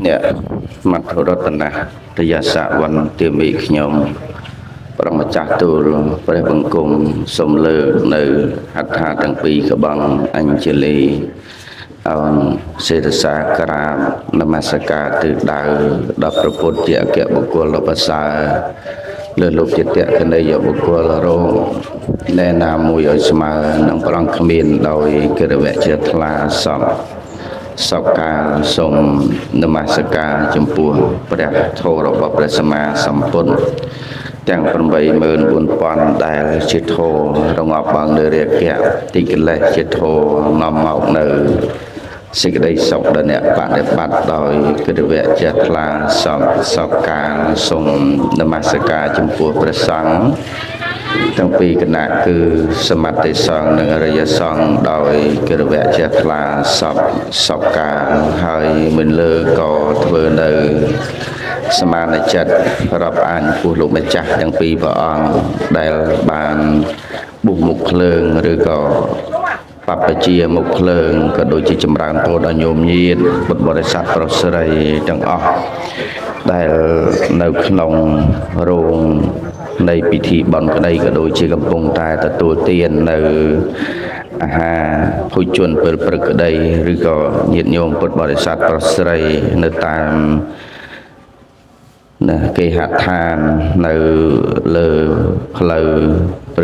អ្នកមត្ថរតនៈទយសវន្ទាមីខ្ញុំព្រះម្ចាស់ទូលព្រះបង្គំសូមលើកនៅហត្ថាទាំងពីរកបងអញ្ជលីអោនសេរសាក្រាបនមស្ការទិដៅដល់ព្រះពុទ្ធជាអគ្គបុគ្គលដ៏ប្រសើរលើលោកជាតកណីយបុគ្គលរងណែណាមួយឲ្យស្មើនឹងព្រះអង្គគ្មានដោយកិរិវៈជាថ្លាសពសពកាលសូមនមស្ការចំពោះព្រះធម៌របស់ព្រះសម្មាសម្ពុទ្ធទាំង84000ដែលជាធម៌រងាប់បងនៅរាគៈទីកិលេសជាធម៌នាំមកនៅសេចក្តីសុខដល់អ្នកបដិបត្តិដោយកិរិវៈជាថ្លាសពសពកាលសូមនមស្ការចំពោះព្រះសង្ឃទាំងពីរគណៈគឺសមតិសង្ឃនិងអរិយសង្ឃដោយកិរិវៈជាថ្លាសពសពកាលហើយមិនលើក៏ធ្វើនៅសមានចិត្តរាប់អានពោះលោកម្ចាស់ទាំងពីរព្រះអង្គដែលបានបុះមុខភ្លើងឬក៏បព្វជិមុខភ្លើងក៏ដូចជាចម្រើនពរដល់ញោមញាតពុទ្ធបរិស័ទប្រុសស្រីទាំងអស់ដែលនៅក្នុងរោងនៃពិធីបុណ្យក្តីក៏ដូចជាកំពុងតែទទួលទាននៅអាហារភោជនពេលព្រឹកក្តីឬក៏ញាតិញោមពុទ្ធបរិស័ទប្រុសស្រីនៅតាមណាគេហដ្ឋាននៅលើផ្លូវ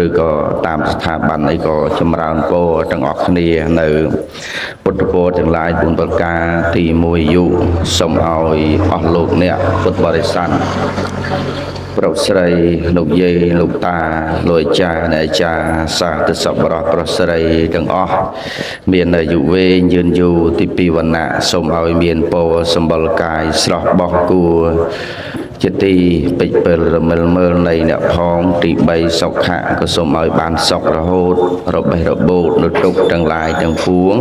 ឬក៏តាមស្ថាប័នអីក៏ចម្រើនពរទាំងអស់គ្នានៅពុទ្ធពរទាំងឡាយ4ប្រការទី1យុសូមឲ្យអស់លោកអ្នកពុទ្ធបរិស័ទប្រុសស្រីលោកយាយលោកតាលោកអាចារ្យអ្នកអាចារ្យសាធុសប្បុរសប្រុសស្រីទាំងអស់មានអាយុវែងយឺនយូរទី2វណ្ណៈសូមឲ្យមានពរសម្បល់កាយស្រស់បោះគួរជាទីពេជ្រពិលរមិលមើលនៃអ្នកផងទី3សុខៈក៏សូមឲ្យបានសុខរហូតរបេះរបូតនៅទុកទាំងឡាយទាំងពួង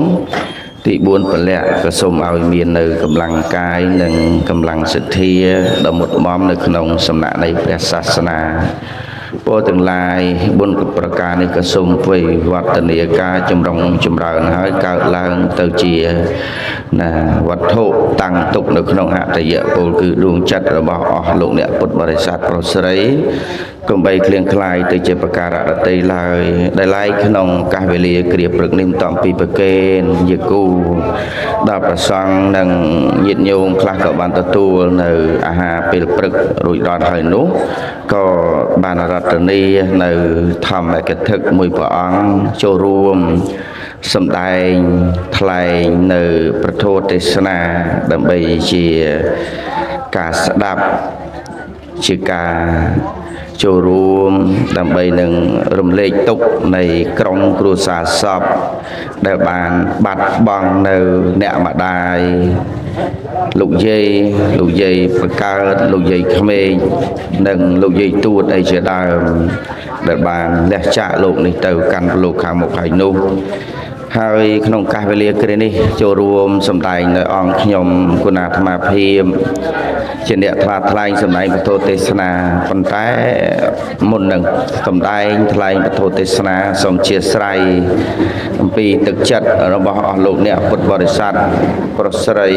ទី4ពលៈក៏សូមឲ្យមាននៅកម្លាំងកាយនិងកម្លាំងសទ្ធាដ៏មុតមមនៅក្នុងសំណាក់នៃព្រះសាសនាពរទាំងឡាយបុណ្យប្រការនេះក៏សូមវិវឌ្ឍនាការចម្រុងចម្រើនហើយកើតឡើងទៅជាណាវត្ថុតាំងទុកនៅក្នុងអតយៈពលគឺដួងចិត្តរបស់អស់លោកអ្នកពុទ្ធបរិស័ទប្រុសស្រីកុំបីឃ្លៀងคลายទៅជាប្រការរតីឡើយដែលឡែកក្នុងកាសវេលាគ្រាព្រឹកនេះមិនតំពីប្រកេនយាគូដល់ប្រសង់និងញាតិញោមខ្លះក៏បានទទួលនៅអាហារពេលព្រឹករួចរាល់ហើយនោះក៏បានរតនានៅធម្មកថាមួយព្រះអង្គចូលរួមសម្ដែងថ្លែងនៅប្រធមទេសនាដើម្បីជាការស្ដាប់ជាការចូលរួមដើម្បីនឹងរំលែកទុក្ខនៃក្រុមគ្រួសារសពដែលបានបាត់បង់នៅអ្នកម្ដាយលោកយាយលោកយាយបកើតលោកយាយក្មេកនិងលោកយាយទួតអីជាដើមដែលបានលះចាកលោកនេះទៅកាន់លោកខាងមុខហើយនោះហើយក្នុងកាសវេលាគ្រានេះចូលរួមសម្ដែងនៅអង្គខ្ញុំគុណាអាត្មាភាពជាអ្នកថ្លាថ្លែងសម្ដែងពធទេសនាប៉ុន្តែមុននឹងសម្ដែងថ្លែងពធទេសនាសូមជាស្រ័យអំពីទឹកចិត្តរបស់អស់លោកអ្នកពុទ្ធបរិស័ទប្រុសស្រី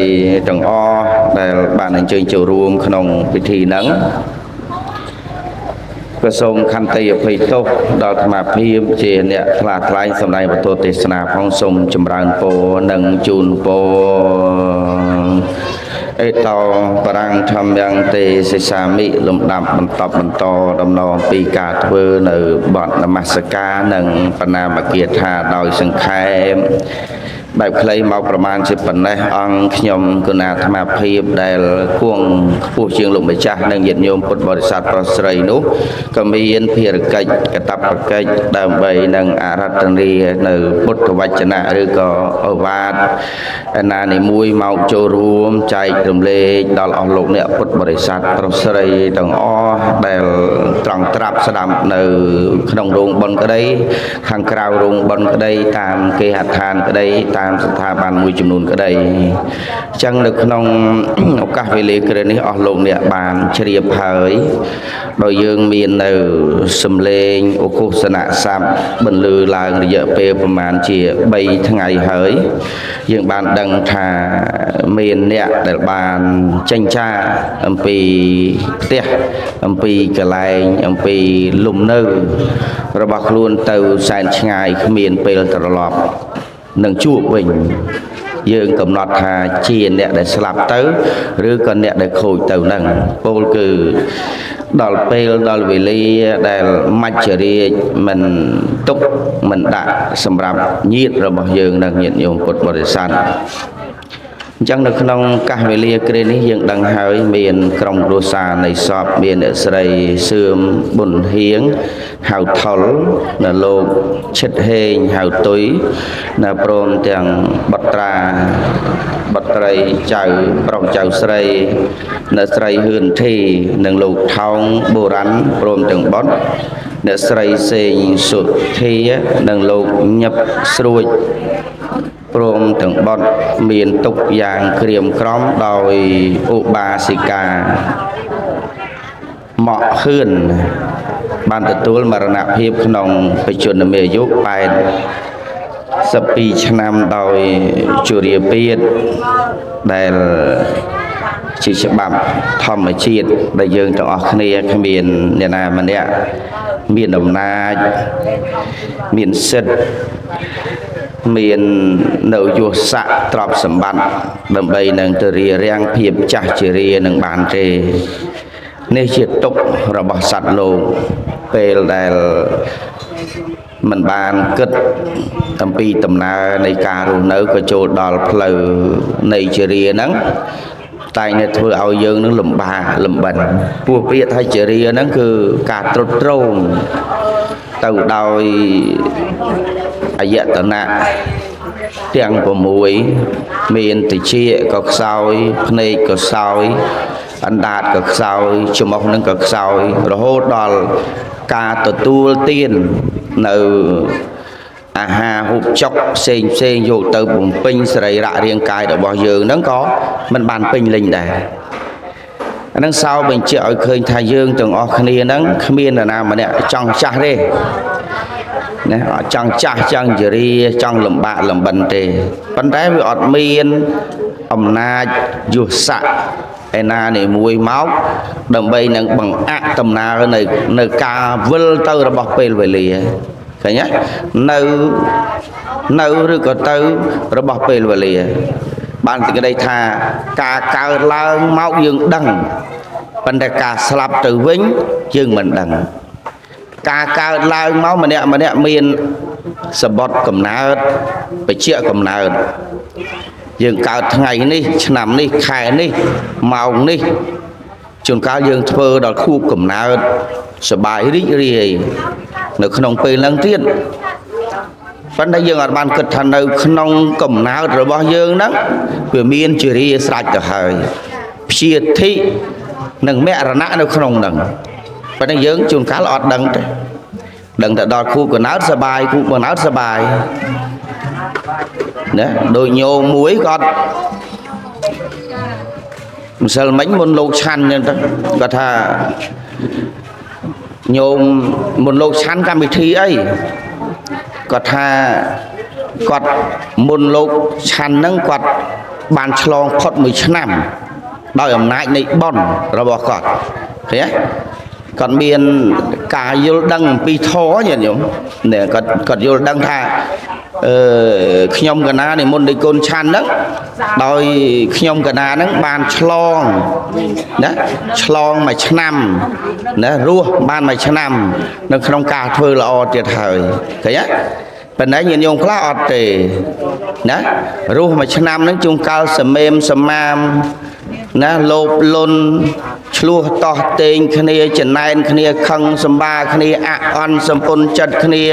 ទាំងអស់ដែលបានអញ្ជើញចូលរួមក្នុងពិធីហ្នឹងក៏សូមខន្តីអភ័យទោសដល់អាត្មាភាពជាអ្នកថ្លាថ្លែងសម្ដែងពធទេសនាផងសូមចម្រើនពរនិងជូនពរអេតោបរាំងធម្មយ៉ាងទេសិសាមិលំដាប់បន្តបន្តដំណងពីការធ្វើនៅបទនមស្ការនិងបណ្ណាមគាថាដោយសង្ខេបបែបខ្លីមកប្រមាណជាប៉ុណ្ណេះអង្គខ្ញុំគុណាអាត្មាភាពដែលគួងខ្ពស់ជាងលោកម្ចាស់និងញាតិញោមពុទ្ធបរិស័ទប្រុសស្រីនោះក៏មានភារកិច្ចកតបកិច្ចដើម្បីនឹងអារាធនានៅពុទ្ធវចនៈឬក៏ឱវាទណានីមួយមកចូលរួមចែករំលែកដល់អស់លោកអ្នកពុទ្ធបរិស័ទប្រុសស្រីទាំងអស់ដែលត្រង់ត្រាប់ស្ដាប់នៅក្នុងរោងបុណ្យក្តីខាងក្រៅរោងបុណ្យក្តីតាមគេហដ្ឋានក្តីតា តាមស្ថាប័នមួយចំនួនក្តីអញ្ចឹងនៅក្នុងឱកាសវេលាគ្រានេះអស់លោកអ្នកបានជ្រាបហើយដោយយើងមាននៅសំឡេងឧគោសនៈស័ព្ទបន្លឺឡើងរយៈពេលប្រមាណជា3ថ្ងៃហើយយើងបានដឹងថាមានអ្នកដែលបានចេញចាអំពីផ្ទះអំពីកន្លែងអំពីលំនៅរបស់ខ្លួនទៅសែនឆ្ងាយគ្មានពេលត្រឡប់នឹងជួបវិញយើងកំណត់ថាជាអ្នកដែលស្លាប់ទៅឬក៏អ្នកដែលខូចទៅនឹងពោលគឺដល់ពេលដល់វេលាដែលមច្ចរាជមិនទុកមិនដាក់សម្រាប់ញាតិរបស់យើងនិងញាតិញោមពុទ្ធបរិស័ទអញ្ចឹងនៅក្នុងកាសវេលាគ្រានេះយើងដឹងហើយមានក្រុមគ្រួសារនៃសពមានអ្នកស្រីសឿមប៊ុនហៀងហៅថុលនៅលោកឈិតហេងហៅទុយនៅព្រមទាំងបុត្រាបុត្រីចៅប្រុសចៅស្រីអ្នកស្រីហ៊ឿនធីនិងលោកថោងបុរាណព្រមទាំងបុត្រអ្នកស្រីសេងសុធានិងលោកញឹបស្រួចព្រមទាំងបុត្រមានទុកយ៉ាងក្រៀមក្រំដោយឧបាសិកាម៉ក់ហឿនបានទទួលមរណភាពក្នុងបច្ចុប្បន្នអាយុ82ឆ្នាំដោយជរាពាធដែលជាច្បាប់ធម្មជាតិដែលយើងទាំងអស់គ្នាគ្មានអ្នកណាម្នាក់មានអំណាចមានសិទ្ធិមាននៅយុស័កទ្រព្យសម្បត្តិដើម្បីនឹងទៅរារាំងភាពចាស់ជរានឹងបានទេនេះជាទុក្ខរបស់សត្វលោកពេលដែលមិនបានគិតអំពីដំណើរនៃការរស់នៅក៏ចូលដល់ផ្លូវនៃជរាហ្នឹងតែងតែធ្វើឲ្យយើងនឹងលំបាកលំបិនពោះពាក្យថាជរាហ្នឹងគឺការទ្រុឌទ្រោមទៅដោយអយតនៈទាំង6មានតិចក៏ខ្សោយភ្នែកក៏ខ្សោយអណ្ដាតក៏ខ្សោយច្រមុះនឹងក៏ខ្សោយរហូតដល់ការទទួលទាននៅអាហារហូបចុកផ្សេងផ្សេងយកទៅបំពេញសរីរៈរាងកាយរបស់យើងហ្នឹងក៏មិនបានពេញលេញដែរអាហ្នឹងសោបញ្ជាក់ឲ្យឃើញថាយើងទាំងអស់គ្នាហ្នឹងគ្មាននរណាម្នាក់ចង់ចាស់ទេណាអត់ចង់ចាស់ចង់ជរាចង់លំបាកលំបិនទេប៉ុន្តែវាអត់មានអំណាចយុស័កឯណានេះមួយមកដើម្បីនឹងបង្អាក់ដំណើរនៅការវិលទៅរបស់ពេលវេលាឃើញទេនៅឬក៏ទៅរបស់ពេលវេលាបានសេចក្តីថាការកើតឡើងមកយើងដឹងប៉ុន្តែការស្លាប់ទៅវិញយើងមិនដឹងការកើតឡើងមកម្នាក់ម្នាក់មានសម្បត្តិកំណើតបច្ចៈកំណើតយើងកើតថ្ងៃនេះឆ្នាំនេះខែនេះម៉ោងនេះជួនកាលយើងធ្វើដល់ខួបកំណើតសប្បាយរីករាយនៅក្នុងពេលហ្នឹងទៀតប៉ុន្តែយើងអត់បានគិតថានៅក្នុងកំណើតរបស់យើងហ្នឹងវាមានជារាស្រេចទៅហើយព្យាធិនិងមរណៈនៅក្នុងហ្នឹងប៉ុន្តែយើងជួនកាលអត់ដឹងទេដឹងតែដល់ខួបកំណើតសប្បាយខួបកំណើតសប្បាយណាដូចញោមមួយគាត់ម្សិលមិញមុនលោកឆាន់ហ្នឹងទៅគាត់ថាញោមមុនលោកឆាន់កម្មវិធីអីគាត់ថាគាត់មុនលោកឆាន់ហ្នឹងគាត់បានឆ្លងផុតមួយឆ្នាំដោយអំណាចនៃបុណ្យរបស់គាត់ឃើញទេគាត់មានការយល់ដឹងអំពីធម៌ញាតិញោមនេះគាត់យល់ដឹងថាខ្ញុំកណានិមន្តដោយគុណឆាន់ហ្នឹងដោយខ្ញុំកណាហ្នឹងបានឆ្លងណាឆ្លងមួយឆ្នាំណារស់បានមួយឆ្នាំនៅក្នុងការធ្វើល្អទៀតហើយឃើញទេប៉ុន្តែញាតិញោមខ្លះអត់ទេណារស់មួយឆ្នាំហ្នឹងជួនកាលសមេមសមាមណាលោភលន់ឆ្លោះតោះតេងគ្នាចំណែនគ្នាខឹងសម្បាគ្នាអអន់សម្ពុនចិត្តគ្នា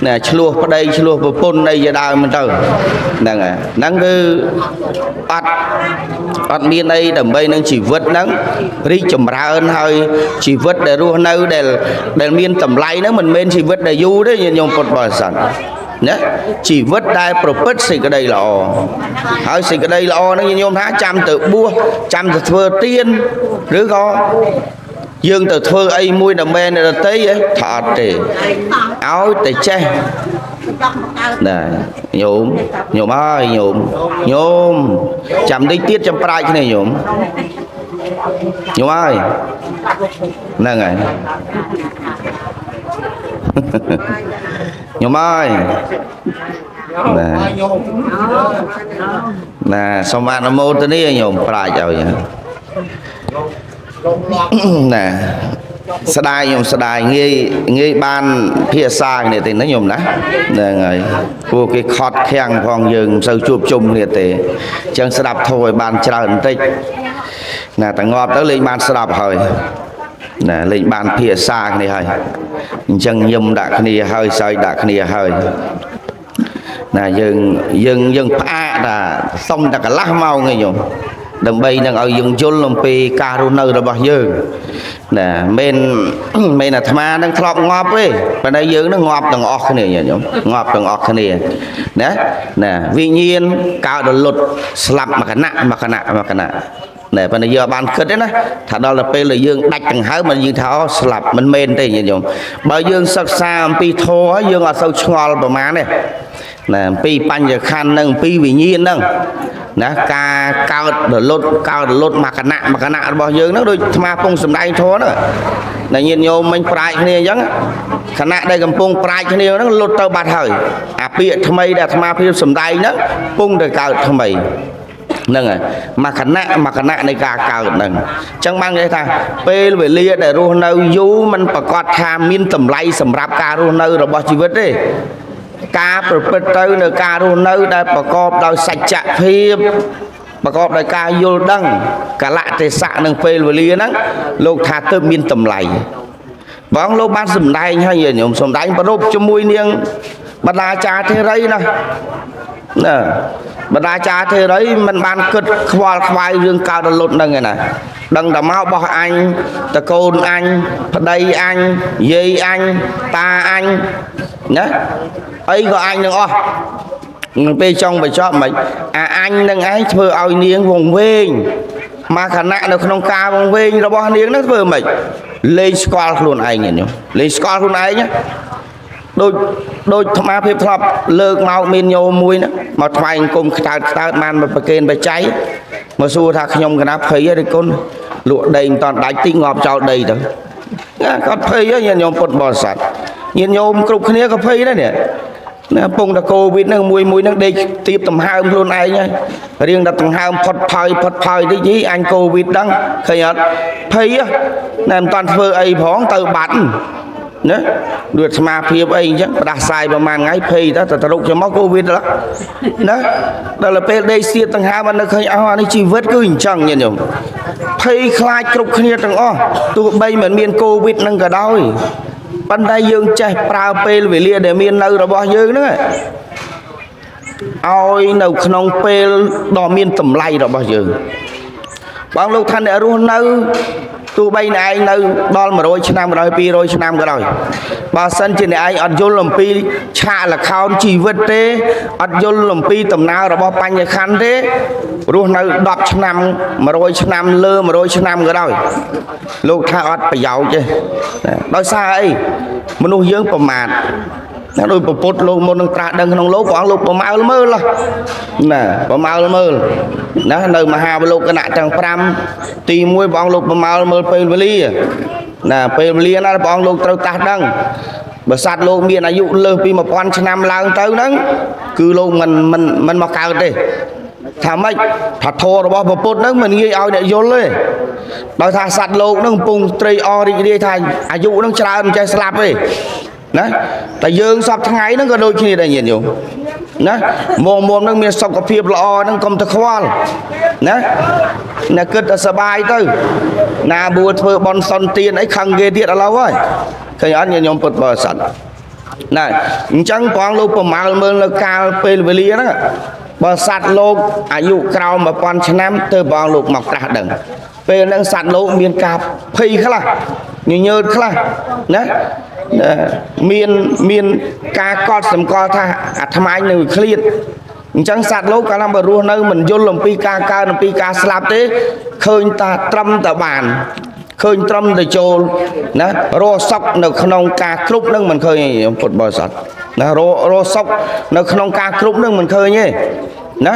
ណាឆ្លោះប្តីឆ្លោះប្រពន្ធអីជាដើមទៅហ្នឹងហើយហ្នឹងគឺអត់មានអីដើម្បីនឹងជីវិតហ្នឹងរីកចម្រើនហើយជីវិតដែលរស់នៅដែលមានតម្លៃហ្នឹងមិនមែនជីវិតដែលយូរទេញាតិញោមពុទ្ធបរិស័ទ ណាជីវិតដែលប្រព្រឹត្តសេចក្តីល្អហើយសេចក្តីល្អហ្នឹងញោមថាចាំទៅបួសចាំទៅធ្វើទានឬក៏យើងទៅធ្វើអីមួយដើម្បីអ្នកដទៃឯងថាអត់ទេឲ្យតែចេះណាញោមញោមអើយញោមញោមចាំតិចទៀតចាំប្រាជ្ញគ្នាញោមញោមអើយហ្នឹងហើយញោមអើយណាណាសូមអនុមោទនាញោមប្រាជ្ញឲ្យណាស្ដាយញោមស្ដាយងាយងាយបានភាសាគ្នាទេណាញោមណាហ្នឹងហើយពួកគេខត់ខាំងផងយើងមិនសូវជួបជុំគ្នាទេអញ្ចឹងស្ដាប់ធម៌ឲ្យបានច្រើនបន្តិចណាតែងាប់ទៅលេងបានស្ដាប់ហើយណាលេងបានភាសាគ្នាហើយអញ្ចឹងញឹមដាក់គ្នាហើយសើចដាក់គ្នាហើយណាយើងយើងយើងផ្អាកថាសុំតែកន្លះម៉ោងឯងញោមដើម្បីនឹងឲ្យយើងយល់អំពីការរស់នៅរបស់យើងណាមិនមិនអាត្មានឹងធ្លាប់ងាប់ទេប៉ុន្តែយើងនឹងងាប់ទាំងអស់គ្នាញាតិញោមងាប់ទាំងអស់គ្នាណាណាវិញ្ញាណកើតរលត់ស្លាប់មួយគណៈមួយគណៈមួយគណៈណែប៉ុន្តែយើងអត់បានគិតទេណាថាដល់ទៅពេលដែលយើងដាច់ដង្ហើមមិនយើងថាអូស្លាប់មិនមែនទេញាតិញោមបើយើងសិក្សាអំពីធម៌យើងអត់សូវឆ្ងល់ប្រហែលទេណាអំពីបញ្ញខណ្ឌនិងអំពីវិញ្ញាណហ្នឹងណាការកើតរលត់កើតរលត់មួយគណៈមួយគណៈរបស់យើងហ្នឹងដូចអាត្មាពងសំដែងធម៌ហ្នឹងណាញាតិញោមមិញប្រាជ្ញគ្នាអញ្ចឹងខណៈដែលកំពុងប្រាជ្ញគ្នាហ្នឹងលត់ទៅបាត់ហើយអាពាក្យថ្មីដែលអាត្មាភាពសំដែងហ្នឹងពងទៅកើតថ្មីហ្នឹងហើយមួយគណៈមួយគណៈនៃការកើតហ្នឹងអញ្ចឹងបានគេថាពេលវេលាដែលរស់នៅយូរมันប្រកាសថាមានតម្លៃសម្រាប់ការរស់នៅរបស់ជីវិតទេការប្រព្រឹត្តទៅនៅការរស់នៅដែលប្រកបដោយសច្ចភាពប្រកបដោយការយល់ដឹងកលៈទេសៈនឹងពេលវេលាហ្នឹងលោកថាទើបមានតម្លៃបងលោកបានសម្ដែងហើយញោមសម្ដែងប្រពជាមួយនាងបណ្ដាចារធេរីណាណាបណ្ដាចារធេរីមិនបានគិតខ្វល់ខ្វាយរឿងកើតរលត់ហ្នឹងឯណាដឹងតែមកបោះអញតកូនអញប្តីអញយាយអញតាអញណាអីក៏អញនឹងអស់ពេលចង់បញ្ចប់មិនអាអញនឹងឯងធ្វើឲ្យនាងវង្វេងមកខណៈនៅក្នុងការវង្វេងរបស់នាងហ្នឹងធ្វើមិនលេងស្គាល់ខ្លួនឯងញោមលេងស្គាល់ខ្លួនឯងដូចដូចអាត្មាភាពធ្លាប់លើកមកមានញោមមួយហ្នឹងមកថ្វាយអង្គមខ្តើតខ្តើតបានមកប្រគេនបច្ច័យមកសួរថាខ្ញុំកណាភ័យទេគុណលក់ដីមិនតាន់ដាច់តិចងាប់ចោលដីទៅគាត់ភ័យញាតិញោមពុទ្ធបរិស័ទញាតិញោមគ្រប់គ្នាក៏ភ័យដែរនេះណាពងតកូវីដហ្នឹងមួយមួយហ្នឹងដេកទៀបដង្ហើមខ្លួនឯងហើយរៀងដល់ដង្ហើមផុតផើយផុតផើយតិចយីអញកូវីដហ្នឹងឃើញអត់ភ័យណាមិនតាន់ធ្វើអីផងទៅបាត់ណាដូចស្មាភាពអីអញ្ចឹងផ្ដាសាយប្រហែលថ្ងៃភ័យទៅទៅរុកចាំមកកូវីដណាដល់ពេលដេកសៀតដង្ហើមអត់នៅឃើញអស់អានេះជីវិតគឺអញ្ចឹងញាតិញោមភ័យខ្លាចគ្រប់គ្នាទាំងអស់ទោះបីមិនមានកូវីដហ្នឹងក៏ដោយប៉ុន្តែយើងចេះប្រើពេលវេលាដែលមាននៅរបស់យើងហ្នឹងឲ្យនៅក្នុងពេលដ៏មានតម្លៃរបស់យើងបងលោកថាអ្នករស់នៅទោះបីអ្នកឯងនៅដល់100ឆ្នាំក៏ដោយ200ឆ្នាំក៏ដោយបើសិនជាអ្នកឯងអត់យល់អំពីឆាកល្ខោនជីវិតទេអត់យល់អំពីដំណើររបស់បញ្ញខណ្ឌទេរស់នៅ10ឆ្នាំ100ឆ្នាំលើ100ឆ្នាំក៏ដោយលោកថាអត់ប្រយោជន៍ទេដោយសារអីមនុស្សយើងប្រមាទណាដោយពុទ្ធលោកមុននឹងត្រាស់ដឹងក្នុងលោកព្រះអង្គលោកប្រមាលមើលណាប្រមាលមើលណានៅមហាវលោកគណៈទាំង5ទី1ព្រះអង្គលោកប្រមាលមើលពេលវេលាណាពេលវេលាណាព្រះអង្គលោកត្រូវត្រាស់ដឹងបើសត្វលោកមានអាយុលើសពី1000ឆ្នាំឡើងទៅហ្នឹងគឺលោកមិនមិនមិនមកកើតទេថាម៉េចថាធម៌របស់ពុទ្ធហ្នឹងមិនងាយឲ្យអ្នកយល់ទេដោយថាសត្វលោកហ្នឹងកំពុងត្រេកអររីករាយថាអាយុហ្នឹងច្រើនមិនចេះស្លាប់ទេណាតែយើងសពថ្ងៃហ្នឹងក៏ដូចគ្នាដែរញាតិញោមណាមុំមុំហ្នឹងមានសុខភាពល្អហ្នឹងកុំទៅខ្វល់ណាអ្នកគិតតែសបាយទៅណាបួលធ្វើបន់សុនទានអីខឹងគេទៀតឥឡូវហើយឃើញអត់ញាតិញោមពុទ្ធបរិស័ទណាអញ្ចឹងព្រះអង្គលោកប្រមាលមើលនៅកាលពេលវេលាហ្នឹងបើសត្វលោកអាយុក្រោម1000ឆ្នាំទៅព្រះអង្គលោកមកត្រាស់ដឹងពេលហ្នឹងសត្វលោកមានការភ័យខ្លះញញើតខ្លះណា មានមានការកត់សម្គាល់ថាអាត្មានឹងវាឃ្លាតអញ្ចឹងសត្វលោកកាលណាបើរស់នៅមិនយល់អំពីការកើតអំពីការស្លាប់ទេឃើញតាត្រឹមតែបានឃើញត្រឹមតែចូលណារកសុខនៅក្នុងការគ្រប់នឹងមិនឃើញទេពុទ្ធបរិស័ទណារកសុខនៅក្នុងការគ្រប់នឹងមិនឃើញទេណា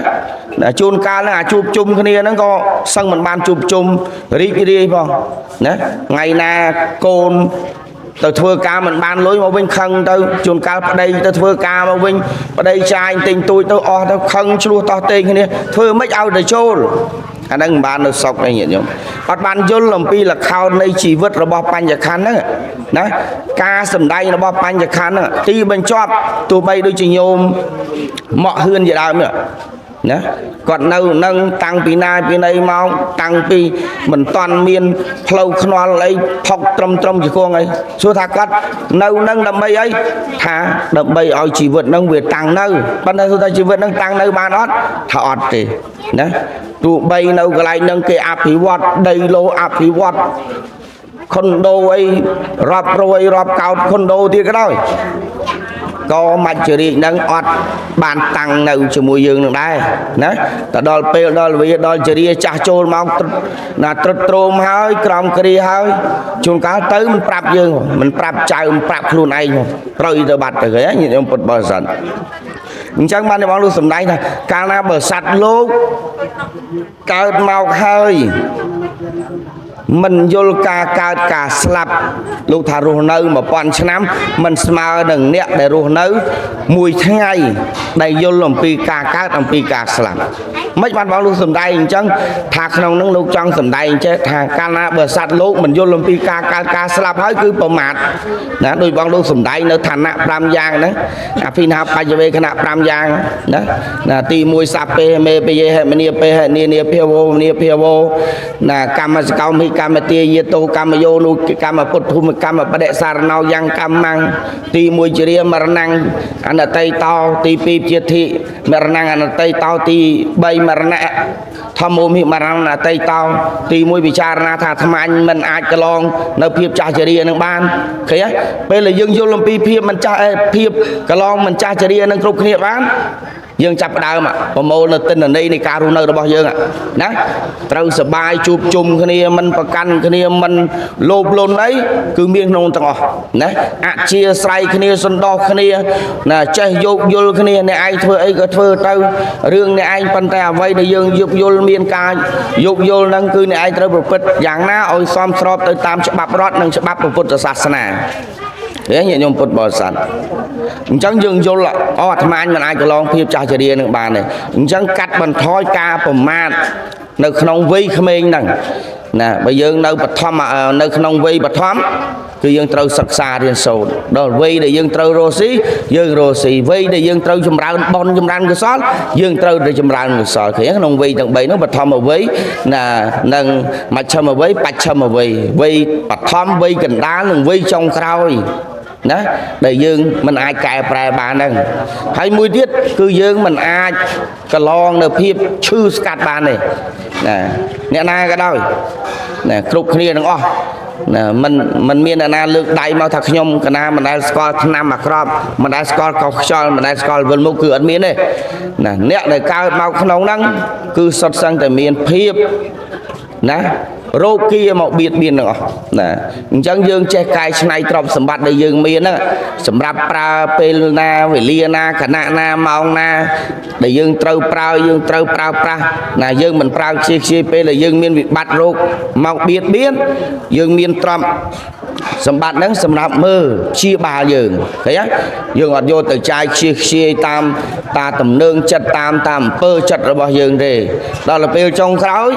ជួនកាលហ្នឹងអាជួបជុំគ្នាហ្នឹងក៏សឹងមិនបានជួបជុំរីករាយផងណាថ្ងៃណាកូនទៅធ្វើការមិនបានលុយមកវិញខឹងទៅជួនកាលប្តីទៅធ្វើការមកវិញប្តីចាយទិញទូចទៅអស់ទៅខឹងឆ្លោះតោះតេងគ្នាធ្វើមិនឲ្យទៅចូលអាហ្នឹងមិនបាននៅសុខទេញាតិញោមអត់បានយល់អំពីលខោននៃជីវិតរបស់បញ្ញខណ្ឌហ្នឹងណាការសម្ដែងរបស់បញ្ញខណ្ឌហ្នឹងទីបញ្ចប់ទោះបីដូចជាញោមមកហឿនជាដើមនេះណាគាត់នៅនឹងតាំងពីណាពីណីមកតាំងពីមិនតាន់មានផ្លូវខ្នល់អីផុកត្រឹមត្រឹមជាគងអីសួរថាគាត់នៅនឹងដើម្បីអីថាដើម្បីឲ្យជីវិតនឹងវាតាំងនៅប៉ុន្តែសួរថាជីវិតនឹងតាំងនៅបានអត់ថាអត់ទេណាទោះបីនៅកន្លែងនឹងគេអភិវឌ្ឍដីឡូអភិវឌ្ឍខុនដូអីរាប់រយរាប់កោតខុនដូទៀតក៏ដោយក៏មច្ចរាជនឹងអត់បានតាំងនៅជាមួយយើងនឹងដែរណាតែដល់ពេលដល់វេលាដល់ចរិយាចាស់ចូលមកណាត្រុតត្រោមហើយក្រំគ្រាហើយជួនកាលទៅមិនប្រាប់យើងមិនប្រាប់ចៅមិនប្រាប់ខ្លួនឯងត្រូវទៅបាត់ទៅគេញាតិញោមពុទ្ធបរិស័ទអញ្ចឹងបានបងលោកសម្ដែងថាកាលណាបើសត្វលោកកើតមកហើយមិនយល់ការកើតការស្លាប់លោកថារស់នៅ1000ឆ្នាំមិនស្មើនឹងអ្នកដែលរស់នៅមួយថ្ងៃដែលយល់អំពីការកើតអំពីការស្លាប់មិនបានបងលោកសម្ដែងអញ្ចឹងថាក្នុងនឹងលោកចង់សម្ដែងចេះថាកាលណាបើសត្វលោកមិនយល់អំពីការកើតការស្លាប់ហើយគឺប្រមាថណាដោយបងលោកសម្ដែងនៅឋានៈ5យ៉ាងហ្នឹងអភិនាបច្ចវេខណៈ5យ៉ាងណាណាទី1សពេមេពយេហិមនីពេហិនីនីភាវោនីភាវោណាកម្មសកោមិកម្មទាយាតោកម្មយោនុកម្មពុទ្ធុមកម្មបដិសារណោយ៉ាងកម្មੰទី1ជារាមរណੰអនតិតោទី2ជាធិមរណੰអនតិតោទី3មរណៈធម្មោមិមរណអតិតោទី1ពិចារណាថាអាត្មាមិនអាចកន្លងនៅភាពចាស់ជរានឹងបានឃើញទេពេលដែលយើងយល់អំពីភាពមិនចាស់ភាពកន្លងមិនចាស់ជរានឹងគ្រប់គ្នាបានយើងចាប់ផ្ដើមប្រមូលនៅទិន្នន័យនៃការរស់នៅរបស់យើងណាត្រូវសបាយជួបជុំគ្នាមិនប្រកាន់គ្នាមិនលោភលន់អីគឺមានក្នុងទាំងអស់ណាអជាស្រ័យគ្នាសន្តោសគ្នាណាចេះយោគយល់គ្នាអ្នកឯងធ្វើអីក៏ធ្វើទៅរឿងអ្នកឯងប៉ុន្តែអ្វីដែលយើងយោគយល់មានការយោគយល់ហ្នឹងគឺអ្នកឯងត្រូវប្រព្រឹត្តយ៉ាងណាឲ្យសមស្របទៅតាមច្បាប់រដ្ឋនិងច្បាប់ពុទ្ធសាសនាទេញាតិញោមពុទ្ធបរិស័ទអញ្ចឹងយើងយល់អូអាត្មាមិនអាចកន្លងភាពចាស់ជរានឹងបានទេអញ្ចឹងកាត់បន្ថយការប្រមាថនៅក្នុងវ័យក្មេងហ្នឹងណាបើយើងនៅបឋមនៅក្នុងវ័យបឋមគឺយើងត្រូវសិក្សារៀនសូត្រដល់វ័យដែលយើងត្រូវរស់ស៊ីយើងរស់ស៊ីវ័យដែលយើងត្រូវចម្រើនបុណ្យចម្រើនកុសលយើងត្រូវតែចម្រើនកុសលឃើញក្នុងវ័យទាំង3នោះបឋមវ័យណានិងមជ្ឈិមវ័យបច្ឆិមវ័យវ័យបឋមវ័យកណ្ដាលនិងវ័យចុងក្រោយណាដែលយើងមិនអាចកែប្រែបានហ្នឹងហើយមួយទៀតគឺយើងមិនអាចកន្លងនៅភាពឈឺស្កាត់បានទេណាអ្នកណាក៏ដោយណាគ្រប់គ្នាទាំងអស់ណាមិនមានអ្នកណាលើកដៃមកថាខ្ញុំកណាមិនដែលស្គាល់ថ្នាំអាក្រក់មិនដែលស្គាល់កោសខ្យល់មិនដែលស្គាល់វិលមុខគឺអត់មានទេណាអ្នកដែលកើតមកក្នុងហ្នឹងគឺសុទ្ធសឹងតែមានភាពណារោគាមកបៀតបៀនទាំងអស់ណាអញ្ចឹងយើងចេះកែច្នៃទ្រព្យសម្បត្តិដែលយើងមានហ្នឹងសម្រាប់ប្រើពេលណាវេលាណាខណៈណាម៉ោងណាដែលយើងត្រូវប្រើយើងត្រូវប្រើប្រាស់ណាយើងមិនប្រើខ្ជិះខ្ជាយពេលដែលយើងមានវិបត្តិរោគមកបៀតបៀនយើងមានទ្រព្យសម្បត្តិហ្នឹងសម្រាប់មើលព្យាបាលយើងឃើញទេយើងអត់យកទៅចាយខ្ជិះខ្ជាយតាមតាទំនើងចិត្តតាមអំពើចិត្តរបស់យើងទេដល់ទៅពេលចុងក្រោយ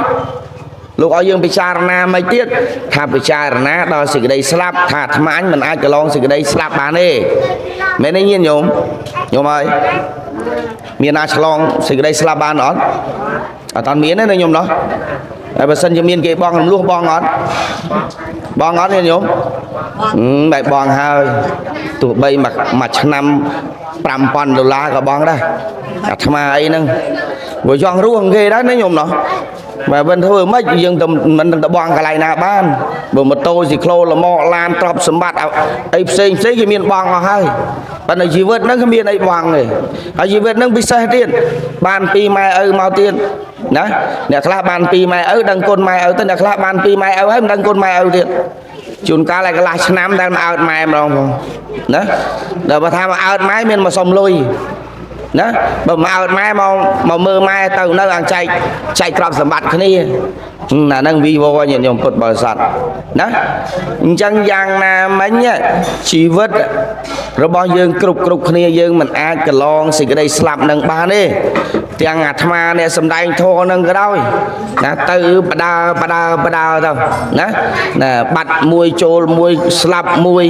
លោកឲ្យយើងពិចារណាមិនទៀតថាពិចារណាដល់សេចក្តីស្លាប់ថាអាត្មាមិនអាចកន្លងសេចក្តីស្លាប់បានទេមែនទេញាតិញោមញោមហើយមានណាឆ្លងសេចក្តីស្លាប់បានអត់អត់តាន់មានទេណាញោមណោះហើយបើសិនជាមានគេបងរំលោះបងអត់បងអត់ញាតិញោមបែបបងហើយទោះបីមួយឆ្នាំ5000ដុល្លារក៏បងដែរអាត្មាអីហ្នឹងព្រោះចង់រស់គេដែរណាញោមណោះ បើមិនធ្វើមិនយើងទៅមិននឹងតបងកន្លែងណាបានបើម៉ូតូស៊ីក្លូលម៉កឡានទ្រព្យសម្បត្តិអីផ្សេងផ្សេងគេមានបងអស់ហើយប៉ុន្តែជីវិតហ្នឹងគ្មានអីបងទេហើយជីវិតហ្នឹងពិសេសទៀតបានពីម៉ែឪមកទៀតណាអ្នកខ្លះបានពីម៉ែឪដឹងគុណម៉ែឪទៅអ្នកខ្លះបានពីម៉ែឪហើយមិនដឹងគុណម៉ែឪទៀតជួនកាលឯកន្លះឆ្នាំដែលមកអើតម៉ែម្ដងផងណាដល់បើថាមកអើតម៉ែមានមកសុំលុយណាបើមកអើតម៉ែមកមកមើលម៉ែទៅនៅអញចែកចែកទ្រព្យសម្បត្តិគ្នាណាហ្នឹងវីវញាតិញោមពុទ្ធបរិស័ទណាអញ្ចឹងយ៉ាងណាមិញជីវិតរបស់យើងគ្រប់គ្រប់គ្នាយើងមិនអាចកន្លងសេចក្តីស្លាប់នឹងបានទេទាំងអាត្មាអ្នកសំដែងធម៌នឹងក៏ដោយណាទៅបដើបដើបដើទៅណាណាបាត់មួយចូលមួយស្លាប់មួយ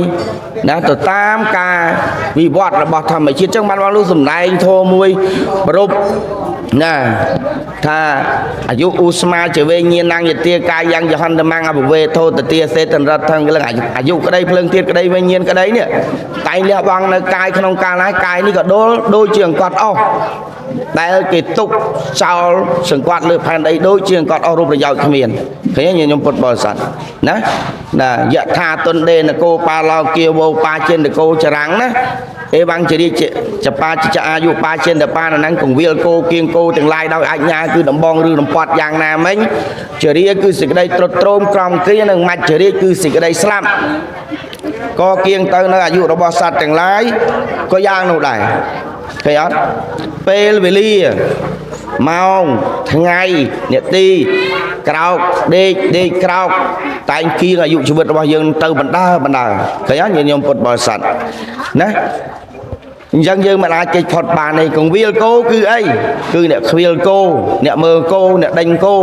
ណាទៅតាមការវិវត្តរបស់ធម្មជាតិចឹងបានបងលោកសំដែងធម៌មួយប្រពណាថាអាយុឧស្មាជាវេញាណងយទាកាយយ៉ាងយហន្តមងអបវេធោតទាសេតនរដ្ឋងលឹងអាយុក្តីភ្លើងទៀតក្តីវិញ្ញាណក្តីនេះតែងលះបង់នៅកាយក្នុងកាលណាកាយនេះក៏ដុលដូចជាអង្កត់អស់ដែលគេទុកចោលសង្កត់លើផែនដីដូចជាអង្កត់អស់រូបប្រយោជន៍គ្មានឃើញញោមពុទ្ធបរិស័ទណាណាយថាតុនដេនគោបាឡោគាវោបាចេនកោចរាំងណាអេវងចរិចបាចអាយុបាចេនតបាណងកងវិលគោគៀងគោទាំងឡាយដោយអញ្ញាគឺដំបងឬដំពាត់យ៉ាងណាមិញចរិយាគឺសេចក្តីត្រុតត្រោមក្រំគ្រានិងមច្ចរិយគឺសេចក្តីស្លាប់ក៏គៀងទៅនៅអាយុរបស់សត្វទាំងឡាយក៏យ៉ាងនោះដែរឃើញអត់ពេលវេលាម៉ោងថ្ងៃនាទីក្រោកដេកដេកក្រោកតែងគៀងអាយុជីវិតរបស់យើងទៅបណ្ដើបណ្ដើឃើញអត់ញាតិញោមពុទ្ធបរិស័ទណាអញ្ចឹងយើងមិនអាចគេចផុតបានទេកងវិលគោគឺអីគឺអ្នកខ្វៀលគោអ្នកមើលគោអ្នកដេញគោ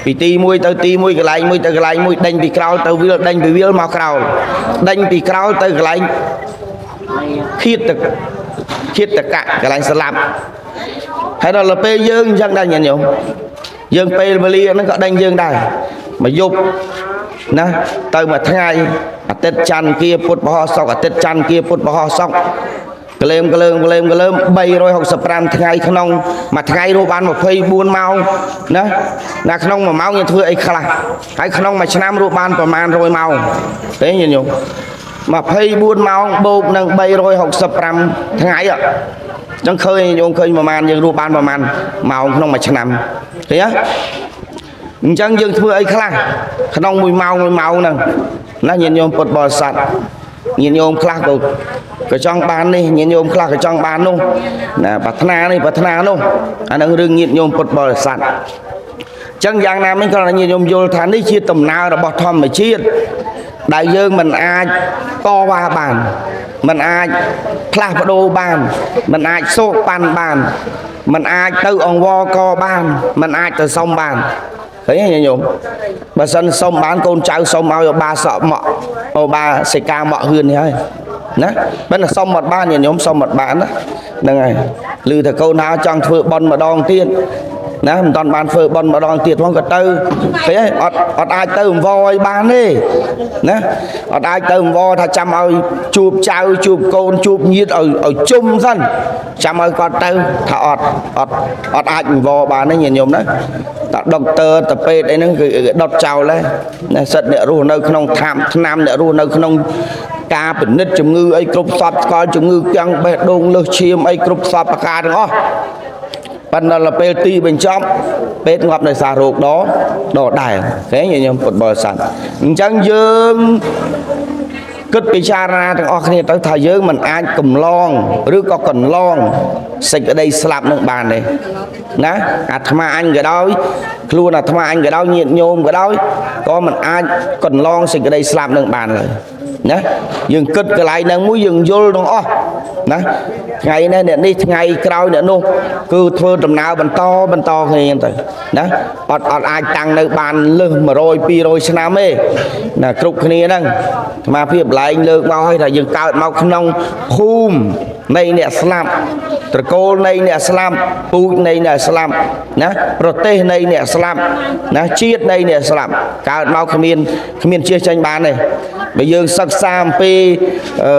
ពីទីមួយទៅទីមួយកន្លែងមួយទៅកន្លែងមួយដេញពីក្រោលទៅវិលដេញពីវិលមកក្រោលដេញពីក្រោលទៅកន្លែងឃាតឃាតកៈកន្លែងស្លាប់ហើយដល់ពេលយើងអញ្ចឹងដែរញាតិញោមយើងពេលវេលាហ្នឹងក៏ដេញយើងដែរមកយប់ណាទៅមួយថ្ងៃអាទិត្យច័ន្ទគាពុទ្ធបហោសុកអាទិត្យច័ន្ទគាពុទ្ធបហោសុកក្លែមក្លើមក្លែមក្លើម365ថ្ងៃក្នុងមួយថ្ងៃរស់បាន24ម៉ោងណាណាក្នុងមួយម៉ោងយើងធ្វើអីខ្លះហើយក្នុងមួយឆ្នាំរស់បានប្រមាណ100ម៉ោងទេញាតិញោម24ម៉ោងបូកនឹង365ថ្ងៃអញ្ចឹងឃើញញោមឃើញប្រមាណយើងរស់បានប្រមាណម៉ោងក្នុងមួយឆ្នាំឃើញទេអញ្ចឹងយើងធ្វើអីខ្លះក្នុងមួយម៉ោងមួយម៉ោងហ្នឹងណាញាតិញោមពុទ្ធបរិស័ទញាតិញោមខ្លះក៏ចង់បាននេះញាតិញោមខ្លះក៏ចង់បាននោះណាប្រាថ្នានេះប្រាថ្នានោះអានឹងរឿងញាតិញោមពុទ្ធបរិស័ទអញ្ចឹងយ៉ាងណាមិញគ្រាន់តែញាតិញោមយល់ថានេះជាដំណើររបស់ធម្មជាតិដែលយើងមិនអាចតវ៉ាបានមិនអាចផ្លាស់ប្ដូរបានមិនអាចសូកប៉ាន់បានមិនអាចទៅអង្វរកបានមិនអាចទៅសុំបានឃើញទេញាតិញោមបើសិនសុំបានកូនចៅសុំឲ្យឧបាសកមកឧបាសិកាមកហឿននេះហើយណាបើតែសុំអត់បានញាតិញោមសុំអត់បានណាហ្នឹងហើយឮថាកូនថាចង់ធ្វើបន់ម្ដងទៀតណាមិនតាន់បានធ្វើបន់ម្ដងទៀតផងក៏ទៅឃើញទេអត់អត់អាចទៅអង្វរឲ្យបានទេណាអត់អាចទៅអង្វរថាចាំឲ្យជួបចៅជួបកូនជួបញាតិឲ្យឲ្យជុំសិនចាំឲ្យគាត់ទៅថាអត់អត់អត់អាចអង្វរបានទេញាតិញោមណាតាដុកទ័រតាពេទ្យអីហ្នឹងគឺដុតចោលដែរណាសិតអ្នករស់នៅក្នុងថ្នាំថ្នាំអ្នករស់នៅក្នុងការពិនិត្យជំងឺអីគ្រប់សពស្គាល់ជំងឺគាំងបេះដូងលើសឈាមអីគ្រប់សពប្រការទាំងអស់ប៉ុន្តែដល់ពេលទីបញ្ចប់ពេទ្យងាប់ដោយសាររោគដដដែលឃើញញោមពុទ្ធបរិស័ទអញ្ចឹងយើងគិតពិចារណាទាំងអស់គ្នាទៅថាយើងមិនអាចកំឡងឬក៏កន្លងសេចក្តីស្លាប់នឹងបានទេណាអាត្មាអញក៏ដោយខ្លួនអាត្មាអញក៏ដោយញាតិញោមក៏ដោយក៏មិនអាចកន្លងសេចក្តីស្លាប់នឹងបានឡើយណាយើងគិតកន្លែងហ្នឹងមួយយើងយល់ទាំងអស់ណាថ្ងៃនេះអ្នកនេះថ្ងៃក្រោយអ្នកនោះគឺធ្វើដំណើរបន្តបន្តគ្នាទៅណាអត់អត់អាចតាំងនៅបានលើស100 200ឆ្នាំទេណាគ្រប់គ្នាហ្នឹងអាត្មាភាពឡែងលើកមកឲ្យថាយើងកើតមកក្នុងភូមិនៃអ្នកស្លាប់ត្រកូលនៃអ្នកស្លាប់ពូជនៃអ្នកស្លាប់ណាប្រទេសនៃអ្នកស្លាប់ណាជាតិនៃអ្នកស្លាប់កើតមកគ្មានគ្មានជៀសចេញបានទេបើយើងសិក្សាអំពីអឺ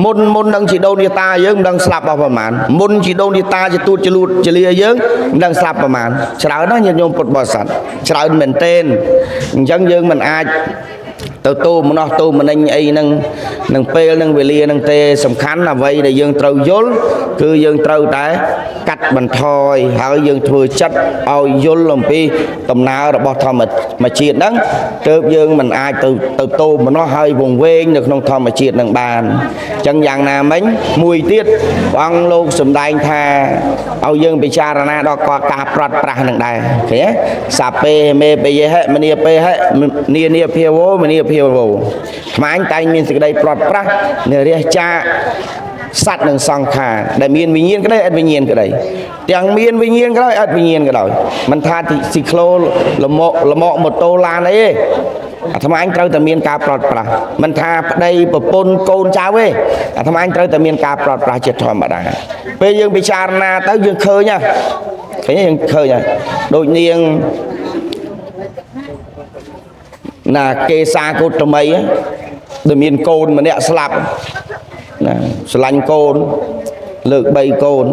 មុនមុននឹងជីដូនជីតាយើងមិនដឹងស្លាប់អស់ប្រមាណមុនជីដូនជីតាជាទូតជាលូតជាលាយើងមិនដឹងស្លាប់ប្រមាណច្រើនណាស់ញាតិញោមពុទ្ធបរិស័ទច្រើនមែនទែនអញ្ចឹងយើងមិនអាចទៅទោមនោះទោមនិញអីនឹងនឹងពេលនឹងវេលានឹងទេសំខាន់អ្វីដែលយើងត្រូវយល់គឺយើងត្រូវតែកាត់បន្ថយហើយយើងធ្វើចិត្តឲ្យយល់អំពីដំណើររបស់ធម្មជាតិហ្នឹងទើបយើងមិនអាចទៅទៅទោមនោះហើយវង្វេងនៅក្នុងធម្មជាតិនឹងបានអញ្ចឹងយ៉ាងណាមិញមួយទៀតព្រះអង្គលោកសម្ដែងថាឲ្យយើងពិចារណាដល់ការប្រត់ប្រាស់នឹងដែរឃើញទេសាពេមេបយហិមនីពេហិនានាភាវោមនីភាវោថ្មអញតែងមានសេចក្តីប្រត់ប្រាស់និរះចាសត្វនិងសង្ខារដែលមានវិញ្ញាណក្តីអត់វិញ្ញាណក្តីទាំងមានវិញ្ញាណក៏ដោយអត់វិញ្ញាណក៏ដោយមិនថាស៊ីក្លូលមកលមកម៉ូតូឡានអីទេអាត្មាអញត្រូវតែមានការប្រត់ប្រាស់មិនថាប្តីប្រពន្ធកូនចៅទេអាត្មាអញត្រូវតែមានការប្រត់ប្រាស់ជាធម្មតាពេលយើងពិចារណាទៅយើងឃើញហ៎ឃើញយើងឃើញហ៎ដូចនាងណាកេសាគោតមីដែលមានកូនម្នាក់ស្លាប់ណាស្រឡាញ់កូនលើក3កូន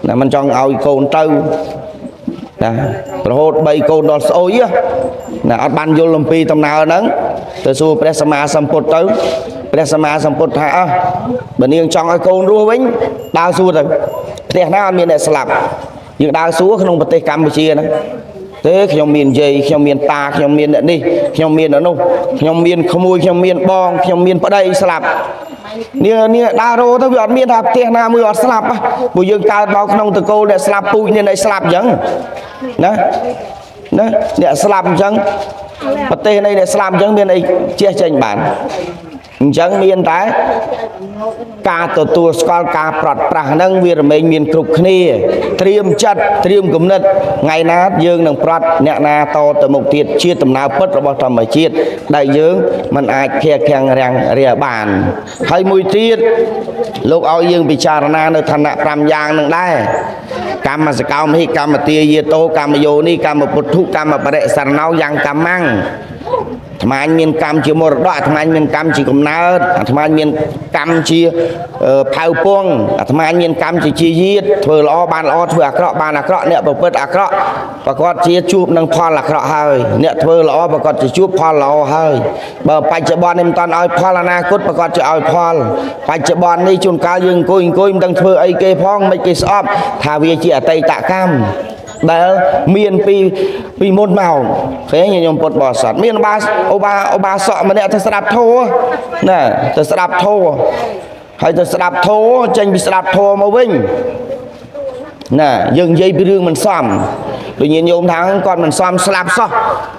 ណាមិនចង់ឲ្យកូនទៅណារហូត3កូនដល់ស្អុយណាអត់បានយល់អំពីដំណើរហ្នឹងទៅសួរព្រះសម្មាសម្ពុទ្ធទៅព្រះសម្មាសម្ពុទ្ធថាអើបើនាងចង់ឲ្យកូនរស់វិញដើរសួរទៅផ្ទះណាអត់មានអ្នកស្លាប់យើងដើរសួរក្នុងប្រទេសកម្ពុជាហ្នឹងទេខ្ញុំមានយាយខ្ញុំមានតាខ្ញុំមានអ្នកនេះខ្ញុំមានអ្នកនោះខ្ញុំមានក្មួយខ្ញុំមានបងខ្ញុំមានប្តីស្លាប់នេះនេះដើររោទៅវាអត់មានថាផ្ទះណាមួយអត់ស្លាប់ព្រោះយើងកើតមកក្នុងតកូលអ្នកស្លាប់ពូជនេះអ្នកស្លាប់អញ្ចឹងណាណាអ្នកស្លាប់អញ្ចឹងប្រទេសនៃអ្នកស្លាប់អញ្ចឹងមានអីជះចេញបានអញ្ចឹងមានតែការទទួលស្គាល់ការប្រត់ប្រាស់ហ្នឹងវារមែងមានគ្រប់គ្នាត្រៀមចិត្តត្រៀមគំនិតថ្ងៃណាយើងនឹងប្រត់អ្នកណាតទៅមុខទៀតជាដំណើរពិតរបស់ធម្មជាតិដែលយើងមិនអាចខៀខាំងរាំងរាបានហើយមួយទៀតលោកឲ្យយើងពិចារណានៅឋានៈ5យ៉ាងនឹងដែរកម្មសកោមហិកម្មទាយាតោកម្មយោនិកម្មពុទ្ធុកម្មបរិសរណោយ៉ាងកម្មੰអាត្មាមានកម្មជាមរតកអាត្មាមានកម្មជាកំណើតអាត្មាមានកម្មជាផៅពងអាត្មាមានកម្មជាជាយាតធ្វើល្អបានល្អធ្វើអាក្រក់បានអាក្រក់អ្នកប្រព្រឹត្តអាក្រក់ប្រកាសជាជួបនឹងផលអាក្រក់ហើយអ្នកធ្វើល្អប្រកាសជាជួបផលល្អហើយបើបច្ចុប្បន្ននេះមិនតាន់ឲ្យផលអនាគតប្រកាសជាឲ្យផលបច្ចុប្បន្ននេះជួនកាលយើងអង្គុយមិនដឹងធ្វើអីគេផងមិនគេស្អប់ថាវាជាអតីតកម្មដែលមានពីមុនមកឃើញញោមពុទ្ធបរិស័ទមានឧបាសកម្នាក់ទៅស្ដាប់ធម៌ណាទៅស្ដាប់ធម៌ហើយទៅស្ដាប់ធម៌ចេញពីស្ដាប់ធម៌មកវិញណាយើងនិយាយពីរឿងមិនសមដូចញាតិញោមថាគាត់មិនសមស្លាប់សោះ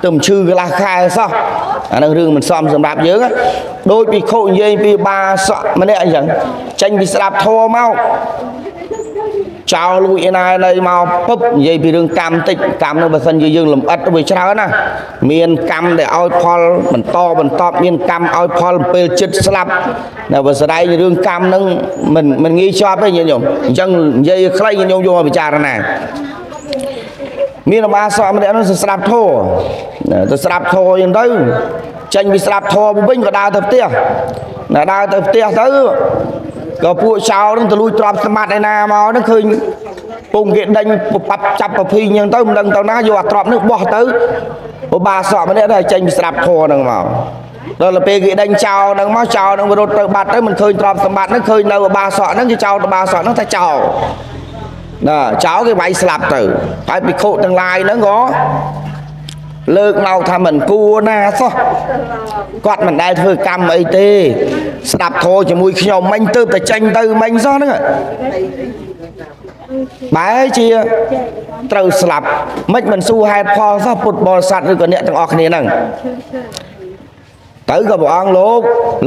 ទៅមិនឈឺកន្លះខែសោះអានឹងរឿងមិនសមសម្រាប់យើងដូចភិក្ខុនិយាយពីបាសកម្នាក់អញ្ចឹងចេញពីស្ដាប់ធម៌មកចោលលួចឯណានៅមកពឹបនិយាយពីរឿងកម្មតិចកម្មនោះបើសិនជាយើងលំអិតវាច្រើនណាមានកម្មដែលឲ្យផលបន្តបន្តមានកម្មឲ្យផលពេលចិត្តស្លាប់នៅបើស្ដែងរឿងកម្មហ្នឹងមិនងាយជាប់ទេញាតិញោមអញ្ចឹងនិយាយខ្លីញាតិញោមយកមកពិចារណាមានឧបាសកម្នាក់នោះទៅស្ដាប់ធម៌ទៅស្ដាប់ធម៌អញ្ចឹងទៅចេញពីស្ដាប់ធម៌វិញក៏ដើរទៅផ្ទះណាដើរទៅផ្ទះទៅក៏ពួកចោលនឹងទៅលួចទ្រព្យសម្បត្តិឯណាមកហ្នឹងឃើញពងគេដេញប៉ាប់ចាប់ប្រភីអញ្ចឹងទៅមិនដឹងទៅណាយកអាទ្រព្យនេះបោះទៅឧបាសកម្នាក់ដែរចេញពីស្ដាប់ធម៌ហ្នឹងមកដល់ពេលគេដេញចោលហ្នឹងមកចោលហ្នឹងវារត់ទៅបាត់ទៅមិនឃើញទ្រព្យសម្បត្តិហ្នឹងឃើញនៅឧបាសកហ្នឹងគេចោលឧបាសកហ្នឹងថាចោលណាចោលគេវាយស្លាប់ទៅហើយភិក្ខុទាំងឡាយហ្នឹងក៏លើកមកថាមិនគួរណាសោះគាត់មិនដែលធ្វើកម្មអីទេស្ដាប់ធម៌ជាមួយខ្ញុំមិញទៅតែចេញទៅមិញសោះហ្នឹងបែរជាត្រូវស្លាប់មិនសួរហេតុផលសោះពុទ្ធបរិស័ទឬក៏អ្នកទាំងអស់គ្នាហ្នឹងទៅក៏ព្រះអង្គលោក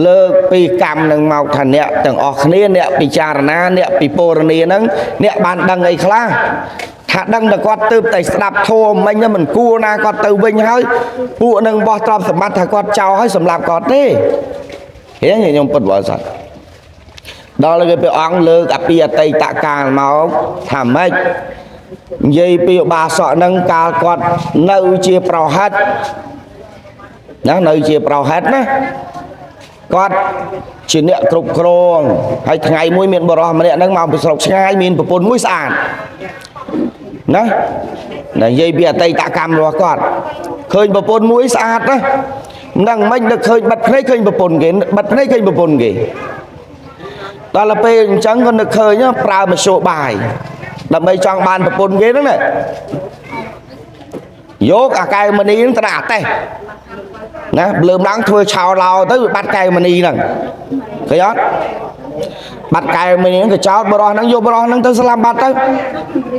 លើកពីកម្មនឹងមកថាអ្នកទាំងអស់គ្នាអ្នកពិចារណាអ្នកពិពណ៌នាហ្នឹងអ្នកបានដឹងអីខ្លះថាដឹងតែគាត់ទើបតែស្ដាប់ធម៌មិញហ្នឹងមិនគួរណាគាត់ទៅវិញហើយពួកនឹងបោះទ្រព្យសម្បត្តិថាគាត់ចោលហើយសម្លាប់គាត់ទេឃើញញោមពុទ្ធបរិស័ទដល់គេព្រះអង្គលើកអភិអតីតកាលមកថាម៉េចនិយាយពីឧបាសកហ្នឹងកាលគាត់នៅជាប្រហិតណានៅជាប្រហិតណា គាត់ជាអ្នកគ្រប់គ្រងហើយថ្ងៃមួយមានបរិសម្នាក់ហ្នឹងមកពីស្រុកឆ្ងាយមានប្រពន្ធមួយស្អាតណានិយាយពីអតីតកម្មរបស់គាត់ឃើញប្រពន្ធមួយស្អាតណាមិនដឹងមិននឹកឃើញបិទភ្នែកឃើញប្រពន្ធគេបិទភ្នែកឃើញប្រពន្ធគេដល់ពេលអញ្ចឹងក៏នឹកឃើញប្រើមធ្យោបាយដើម្បីចង់បានប្រពន្ធគេហ្នឹងណាយកអាកែវមณีហ្នឹងទៅដាក់អាតេះណាលើមឡើងធ្វើឆោឡោទៅវាបាត់កែវមณีហ្នឹងឃើញអត់បាត់កែវមณีហ្នឹងក៏ចោតបរោះហ្នឹងយកបរោះហ្នឹងទៅស្លាប់បាត់ទៅ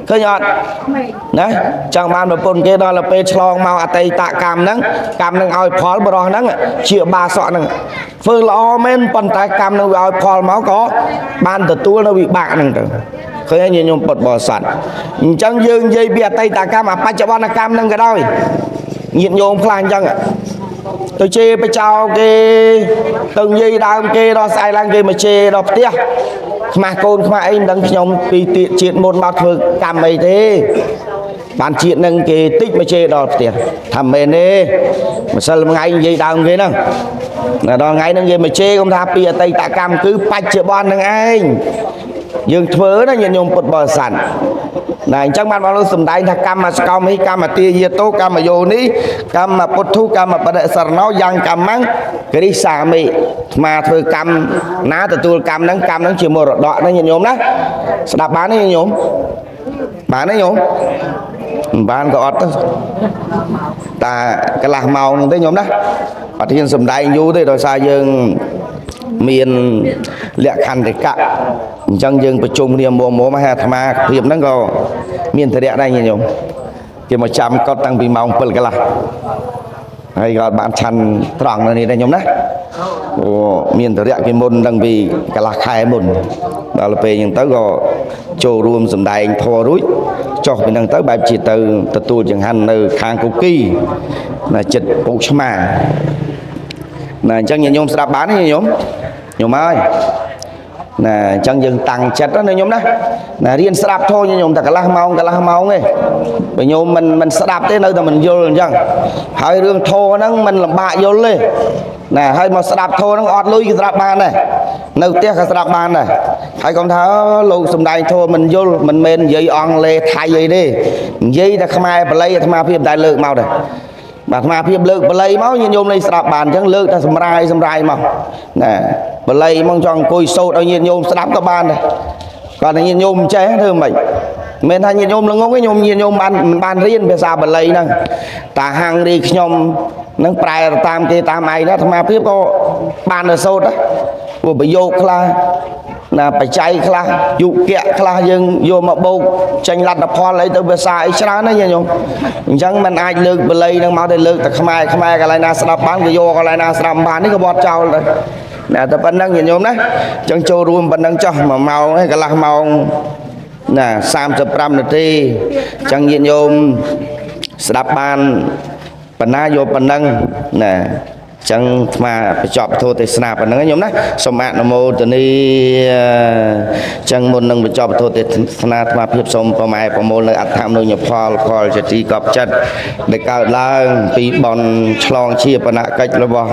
ឃើញអត់ណាចង់បានប្រពន្ធគេដល់ទៅពេលឆ្លងមកអតីតកម្មហ្នឹងកម្មហ្នឹងឲ្យផលបរោះហ្នឹងជាបាសកហ្នឹងធ្វើល្អមែនប៉ុន្តែកម្មហ្នឹងវាឲ្យផលមកក៏បានទទួលនៅវិបាកហ្នឹងទៅឃើញញាតិញោមពុទ្ធបរិស័ទអញ្ចឹងយើងនិយាយពីអតីតកម្មអបច្ចុប្បន្នកម្មហ្នឹងក៏ដោយញាតិញោមខ្លះអញ្ចឹងទៅជេរបចោគេទៅនិយាយដើមគេដល់ស្អែកឡើងគេមកជេរដល់ផ្ទះខ្មាស់កូនខ្មាស់អីមិនដឹងខ្ញុំពីជាតិមុនមកធ្វើកម្មអីទេបានជាតិនឹងគេតិចមកជេរដល់ផ្ទះថាមែនទេម្សិលថ្ងៃនិយាយដើមគេហ្នឹងដល់ថ្ងៃហ្នឹងគេមកជេរកុំថាពីអតីតកម្មគឺបច្ចុប្បន្នហ្នឹងឯងយើងធ្វើណាញាតិញោមពុទ្ធបរិស័ទណាអញ្ចឹងបានបងលោកសំដែងថាកម្មសកម្មហិកម្មទាយាតោកម្មយោនេះកម្មពុទ្ធុកម្មបដិសរណោយ៉ាងកម្មੰគរិសាមិអាត្មាធ្វើកម្មណាទទួលកម្មហ្នឹងកម្មហ្នឹងជាមរតកណាញាតិញោមណាស្ដាប់បានទេញាតិញោមបានទេញោមមិនបានក៏អត់ទៅតាកន្លះម៉ោងហ្នឹងទេញោមណាអត់ហ៊ានសំដែងយូរទេដោយសារយើងមានលក្ខន្តិកៈអញ្ចឹងយើងប្រជុំគ្នាមុំមុំហើយអាត្មាភាពហ្នឹងក៏មានធរៈដែរញាតិញោមគេមកចាំកត់តាំងពីម៉ោង7កន្លះហើយក៏បានឆាន់ត្រង់នៅនេះដែរញោមណាអូមានធរៈគេមុនតាំងពីកន្លះខែមុនដល់ពេលអញ្ចឹងទៅក៏ចូលរួមសំដែងធម៌រួចចុះពីហ្នឹងទៅបែបជាទៅទទួលចង្ហាន់នៅខាងគុគីណាចិត្តពុកឆ្មាណាអញ្ចឹងញាតិញោមស្ដាប់បានទេញាតិញោមញោមហើយណាអញ្ចឹងយើងតាំងចិត្តណាញោមណាណារៀនស្ដាប់ធម៌ញោមតែកន្លះម៉ោងកន្លះម៉ោងទេបើញោមមិនស្ដាប់ទេនៅតែមិនយល់អញ្ចឹងហើយរឿងធម៌ហ្នឹងមិនលំបាកយល់ទេណាហើយមកស្ដាប់ធម៌ហ្នឹងអត់លុយក៏ស្ដាប់បានដែរនៅផ្ទះក៏ស្ដាប់បានដែរហើយកុំថាលោកសំដែងធម៌មិនយល់មិនមែននិយាយអង់គ្លេសថៃអីទេនិយាយតែខ្មែរបល័យអាត្មាភាពតែលើកមកដែរបាទអាត្មាភាពលើកបល័យមកញាតិញោមនេះស្ដាប់បានអញ្ចឹងលើកតែសម្រាយសម្រាយមកណាបល័យមកចង់អង្គុយសូត្រឲ្យញាតិញោមស្ដាប់ក៏បានដែរគាត់តែញាតិញោមមិនចេះធ្វើម៉េចមិនថាញាតិញោមល្ងងទេញោមញាតិញោមបានមិនបានរៀនភាសាបាលីហ្នឹងតាហាំងរីខ្ញុំនឹងប្រែតាមគេតាមឯងណាអាត្មាភាពក៏បានទៅសូត្រដែរព្រោះប្រយោគខ្លះណាបច្ច័យខ្លះយុគៈខ្លះយើងយកមកបូកចេញលទ្ធផលអីទៅភាសាអីច្រើនណាញាតិញោមអញ្ចឹងมันអាចលើកបាលីនឹងមកទៅលើកតែខ្មែរខ្មែរកន្លែងណាស្ដាប់បានក៏យកកន្លែងណាស្ដាប់បាននេះក៏បត់ចោលដែរណាតែប៉ុណ្្នឹងញាតិញោមណាអញ្ចឹងចូលរួមប៉ុណ្្នឹងចោះ1ម៉ោងហើយកន្លះម៉ោងណា35នាទីអញ្ចឹងញាតិញោមស្ដាប់បានបណ្ណាយកប៉ុណ្្នឹងណាចឹងអាត្មាបញ្ចប់ធម៌ទេសនាប៉ុណ្្នឹងញោមណាសូមអនុមោទនាចឹងមុននឹងបញ្ចប់ធម៌ទេសនាអាត្មាភាពសូមប្រម៉ែប្រមូលនៅអដ្ឋមនុញ្ញផលផលជាទីកប់ចិត្តដែលកើតឡើងពីបុណ្យឆ្លងជាបណកិច្ចរបស់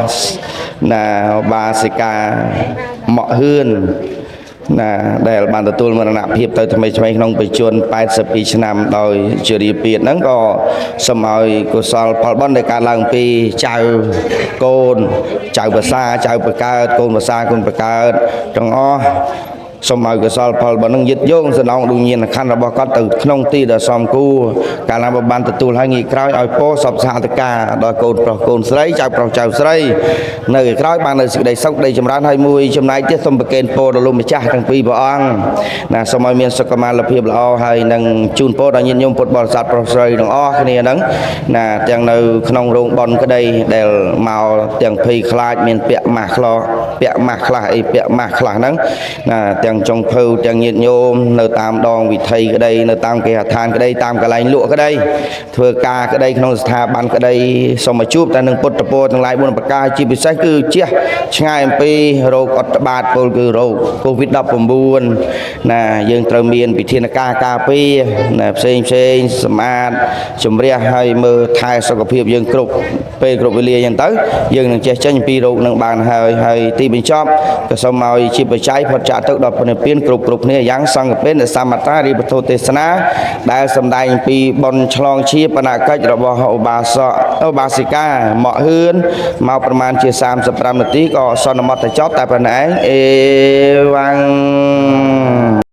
ណាបាសិកាម៉ក់ហឿនណាដែលបានទទួលមរណភាពទៅថ្មីថ្មីក្នុងបច្ចុប្បន្ន82ឆ្នាំដោយជរាពាធហ្នឹងក៏សូមឲ្យកុសលផលបុណ្យដែលកើតឡើងពីចៅកូនចៅប្រសាចៅប្រកើតកូនប្រសាកូនប្រកើតទាំងអស់សូមឲ្យកុសលផលបុណ្យនឹងយឹតយោងសំណងដួងញាណខណ្ឌរបស់គាត់ទៅក្នុងទីដ៏សមគួរកាលណាបើបានទទួលហើយងាយក្រោយឲ្យពោសពសហតកាដល់កូនប្រុសកូនស្រីចៅប្រុសចៅស្រីនៅក្រោយបាននៅសេចក្តីសុខក្តីចម្រើនហើយមួយចំណែកទៀតសូមប្រគេនពរដល់លោកម្ចាស់ទាំងពីរព្រះអង្គណាសូមឲ្យមានសុខុមាលភាពល្អហើយនឹងជូនពរដល់ញាតិញោមពុទ្ធបរិស័ទប្រុសស្រីទាំងអស់គ្នាហ្នឹងណាទាំងនៅក្នុងរោងបុណ្យក្តីដែលមកទាំងភ័យខ្លាចមានពាក់ម៉ាស់ខ្លះពាក់ម៉ាស់ខ្លះអីពាក់ម៉ាស់ខ្លះហ្នឹងណា ទាំងចុងភៅទាំងញាតិញោមនៅតាមដងវិថីក្តីនៅតាមគេហដ្ឋានក្តីតាមកន្លែងលក់ក្តីធ្វើការក្តីក្នុងស្ថាប័នក្តីសូមឲ្យជួបតែនឹងពុទ្ធពរទាំងឡាយ4ប្រការជាពិសេសគឺជះឆ្ងាយអំពីរោគអត្តបាតពលគឺរោគ COVID-19 ណាយើងត្រូវមានវិធានការការពារណាផ្សេងផ្សេងសម្អាតជំរះឲ្យមើលថែសុខភាពយើងគ្រប់ពេលគ្រប់វេលាអញ្ចឹងទៅយើងនឹងចេះចេញអំពីរោគនឹងបានហើយហើយទីបញ្ចប់ក៏សូមឲ្យជាបច្ច័យផុតចាកទុក្ខដល់ព្រះនិព្វានគ្រប់គ្រប់គ្នាយ៉ាងសង្ឃពេនសមតារិបធទេសនាដែលសម្ដែងអំពីបុណ្យឆ្លងជាបណកិច្ចរបស់ឧបាសកឧបាសិកាមកហឿនមកប្រមាណជា35នាទីក៏សន្មតចប់តែប៉ុណ្ណេះឯងអេវ៉ាំង។